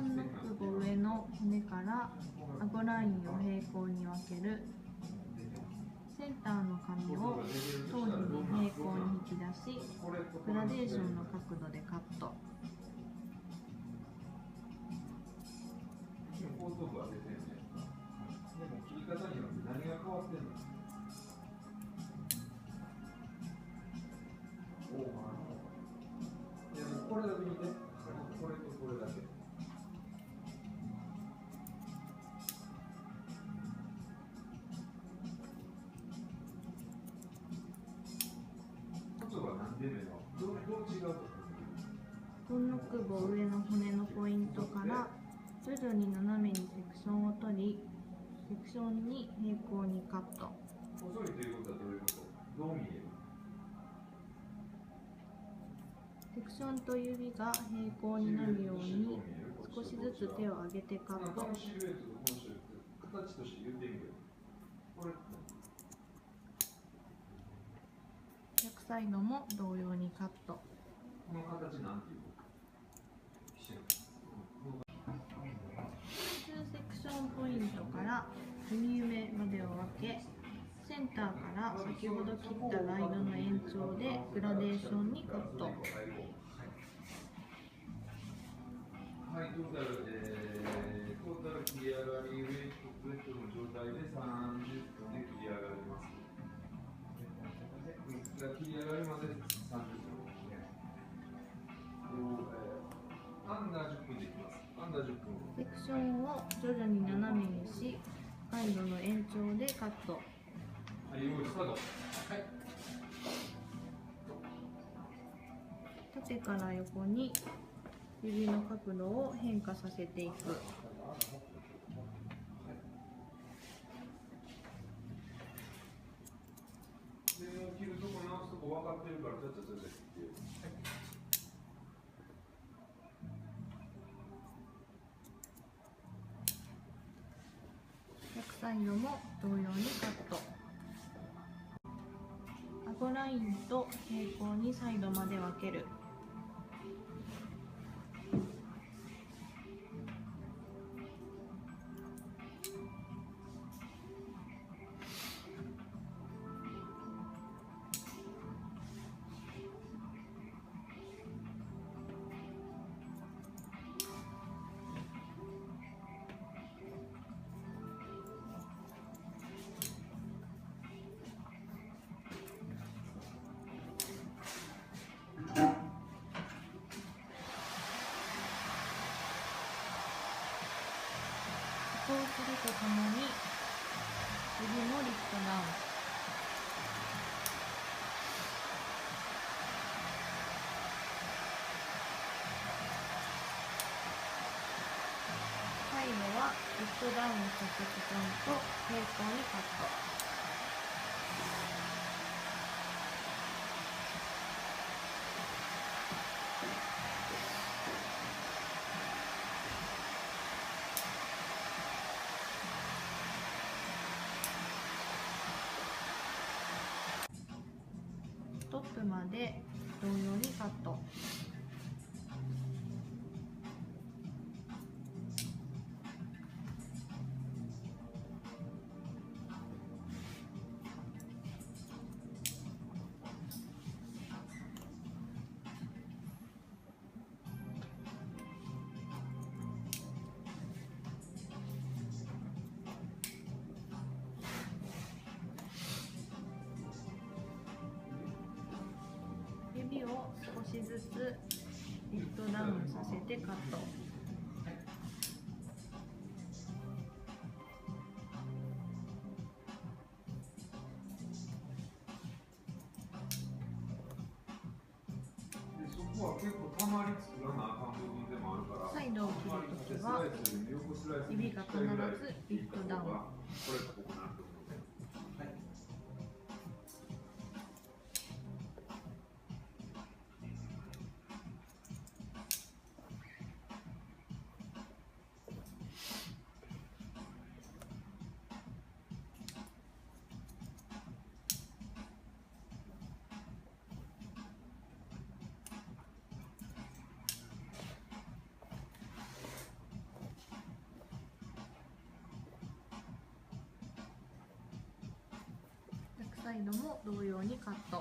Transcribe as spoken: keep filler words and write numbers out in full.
この奥の上の骨からアゴラインを平行に分ける。センターの紙を頭皮に平行に引き出し、グラデーションの角度でカット。後頭部は出てるんじゃないですか。でも切り方によって何が変わってんの？おう、なるほど。いや、もうこれだけ見て。これとこれだけ。外は何で目の、どう、どう違うと思う？この奥の上の骨のポイントから徐々に斜めにセクションを取り、セクションに平行にカット。細いということはどういうこと？どう見える？セクションと指が平行になるように少しずつ手を上げてカット。このシルエットとこのシルエット、形として言ってみる。これ、逆サイドも同様にカット。この形なんていうの？一周セクションポイントから組み埋めまでを分け、センターから先ほど切ったラインの延長でグラデーションにカット。はい、トータル、えー、トータル切り上がり、ウエット、ウエットの状態でさんじゅっぷんで切り上がります。切り上がりまでさんじゅっぷんですね。こう、えー、アンダーじゅっぷんでいきます。アンダーじゅっぷん。セクションを徐々に斜めにし、回路の延長でカット。はい、用意スタート。はい。 縦から横に指の角度を変化させていく。で、もう切るとこ直すとこ分かってるから、ちゃっちゃちゃっちゃ切って。 逆サイドも同様にカット。アゴラインと平行にサイドまで分ける。 こうするとともに、指もリフトダウン。最後は、リフトダウンさせて、ちゃんと平行にカット。 トップまで同様にカット。 指を少しずつリフトダウンさせてカット。 で、そこは結構たまり作らなあかん部分でもあるから、サイドを切るときは、指が必ずリフトダウン。これっぽくなると思う。はい。 こ Taino mu'tdu yoo ni katto.